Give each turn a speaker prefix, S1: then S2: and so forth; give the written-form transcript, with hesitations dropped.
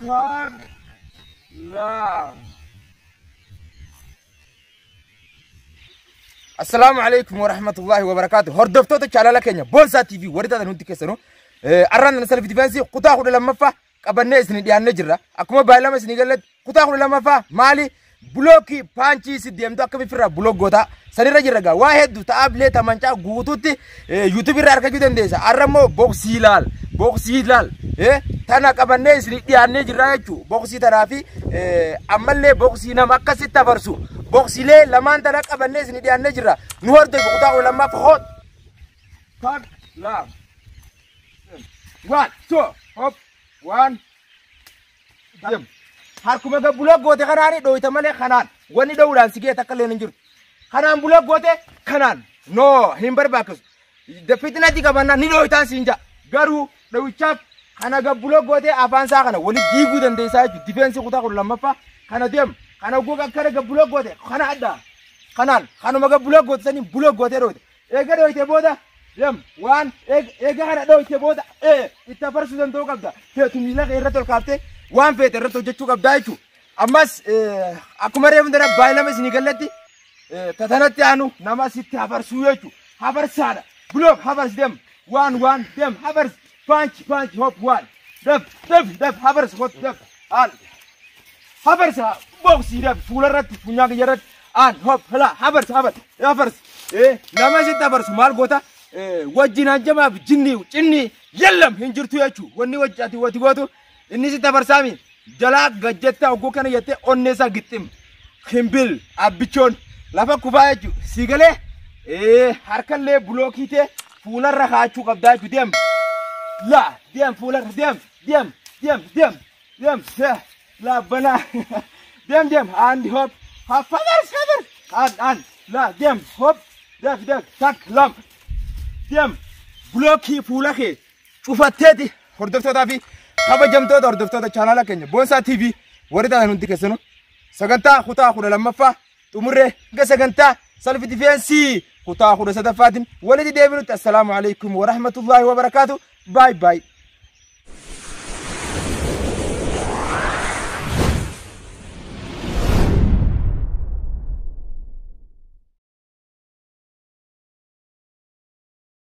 S1: Tak. La. Assalaamu alaikum warahmatullahi wabarakaatu. Hordoftoota chaanala keenya Boonsaa TV warri taatan hundi keessanuu arraan nana self defense kutaa 12ffaa qabannee isin dhiyaannee jirra. Akkuma baay'ilama isin galletti kutaa 12ffaa maali block punch si deemtu akka bifirraa block goota sanirra jirra gaa waa hedduu ta'aa bilee tamancaa guutuutti YouTube irraa argachuu dandeessa. Arra immoo boksii ilaal boksii ilaal tana qabannee isin dhiyaannee jirra jechuudha. Boksii tanaa fi ammallee boksii nama akkasitti afarsu boksiilee lamaan tana qabannee isin dhiyaannee jirra. Nu hordofi kutaa 12ffaa hoot. Tak la. One, two, hop, one. Deem. Harkuma gad block goote kanaan dhooyta malee kanaan wanni dhoowudhaan si ga'e takka illee hin jirtu. Kanaan block goote kanaan no hin barbaachisu. Fitinatti qabannaa ni dhooytaan siin ja'a. Garuu dhowichaaf kana gad block goote afaan isaa kana walitti diiguu dandeessaa jechuudha. Defense kutaa 12ffaa kana deem kana goga akkana gad block goote kana adda. Kanaan kanuma gad block goote saniin block gootee dhooyte. Eega dhooyte booda deem waan eega kana dhooyte booda itti afarsuu danda'uu qabda. Feetu miila kee irratti ol kaaftee waan feete irratti hojjechuu qabdaa jechuudha. Ammas akkuma reefu dara baay'ilama isinii galletti tatanatti aanu nama sitti hafarsuu jechuudha. Hafarsaadha. Block hafars deem waan waan deem hafars punch punch hop waan daf daf daf hafars hop daf aan hafarsa boksii daf fuularratti funyaan kiyya irratti aan hop hla hafars hafars hafars nama sitti hafarsu maal goota wajjin hanjamaaf jinni cinni yallam hin jirtu jechuudha. Wanni wajji ati wati gootu inni sitti hafarsaami jalaa gajjetta ogguu kana jettee onnee isaa gixxim himbil abbichoon lafa kufaa jechuudha. Si galee harkallee block ta'e fuularra kaachuu qabdaa jechuudha. Deem la deem fuularra deem deem deem deem deem la banaa deem deem and hop hafars hafars an an la deem hop def def tak lam deem block fuula kee cufatteeti. Hordoftootaa fi kabajamtoota hordoftoota chaanala keenya Boonsaa TV warri taatan hundi keessanuu sagantaa kutaa 12ffaa xumurree hanga sagantaa self defense kutaa 13ffaatiin walitti deebinutti assalaamu alaikum warahmatullahi wabarakaatu. Bye bye.